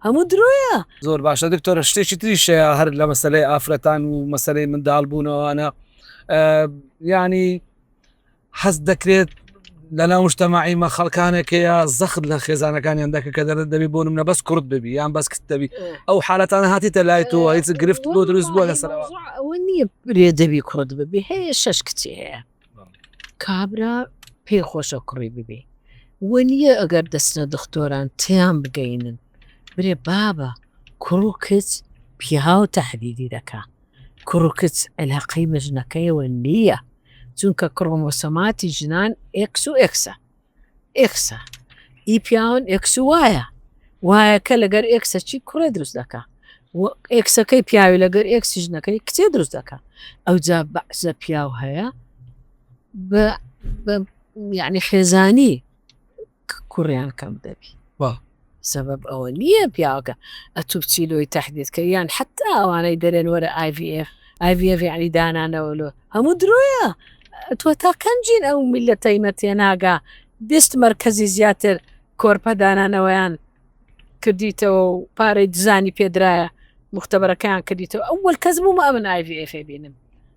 هەموو درۆیە. زۆر باشە دکتۆرە شتێکی تریش هەیە هەر لە مەسەلەی ئافرەتان و مەسەلەی منداڵ بوونەوەوانە یانی هەست دەکرێت لەناو مجتەمەعی مە خەڵکانێک هەیە زەخت لە خێزانەکانیان دەکە کە دەرت دەبی بۆ نمونە بەس کوڕت ببی یان بەس کچ دەبی ئەو حالەتانە هاتیتە لای تۆ هیچ گرفت بۆ دروست بووە لەسەرەوە ئەوە نییە برێ دەبی کوڕت ببی هەیە شەش کچی هەیە کابرا پێی خۆشە کوڕی ببی وە نییە ئەگەر دەچنە دختۆران تێیان بگەینن برێ بابە کوڕ و کچ پیاو تەحدیدی دەکا کوڕ و کچ عیلاقەی بە ژنەکەیەوە نییە چونکە کرۆمۆسۆماتی ژنان ئێکس و ئێکسە ئێکسە ئی پیاون ئێکس و وایە وایەکە لەگەر ئێکسە چی کوڕێ دروست دەکا ئێکسەکەی پیاوی لەگەر ئێکسی ژنەکەی کچێ دروست دەکا ئەوجا بەعزە پیاو هەیە بە یعنی خێزانی کوڕیان کەم دەبی سەبەب ئەوە نییە پیاوەکە ئەتوو بچی لۆی تەحدید کە یان حتا ئەوانەی دەرێن وەرە IVF IVF یعنی دانانەوە لۆ هەموو درۆیە تۆ تا کەنجین ئەو میلەتەی مە تێناگا 20 مەرکەزی زیاتر کۆرپە دانانەوەیان کردیتەوە و پارەی دزانی پێدرایە مختبەرەکەیان کردیتەوە ئەوەل کەس بووم ئەمن IVF بینم.